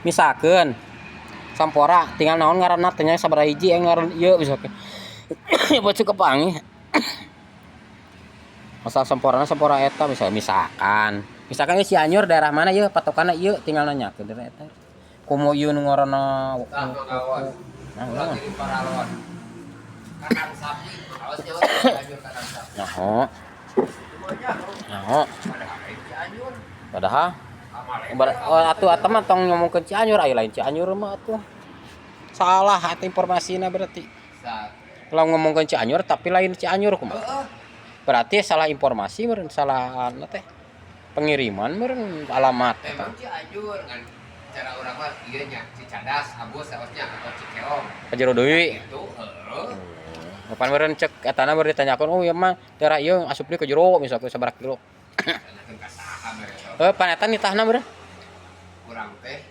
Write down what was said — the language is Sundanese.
Misalkeun Sampora tinggal naon ngaranna teh nya, sabaraha hiji yang ngaran ieu misalkeun. Baca kepanggih. Asal Samporana, Sampora eta misalkan. Misalkan ieu Cianjur daerah mana ieu patokanna ieu, tinggal nanyakeun daerah eta. Komo ieu nu ngaranna. Tah, Mang Awan. Nah, Ulah naon? Ngirim paralon. Kandang sapi. Awas nyawa Cianjur kandang sapi. Nyaho. Nyaho. Padahal lain Cianjur. Padahal Amal. Oh, atuh atuh mah tong ngomongkeun Cianjur, aya lain Cianjur mah atuh. Salah atuh informasina berarti. Saat. Kalau ngomongkeun Cianjur tapi lain Cianjur, kumaha? Heeh. Berarti salah informasi meureun, salah anu teh. Pengiriman meureun, alamat eta. Emang Cianjur kan cara urang mah ieu nya Cicadas, Abus saosnya atau Cikeong. Ka jero deui. Itu heeh. Kapan meureun cek etana baru ditanyakeun, oh ieu mah daerah ieu asup deui ke jero, misalkan sabaraha kilo. Tanyakeun ka saha mereka. Eh, pan eta nitahna meureun. Urang teh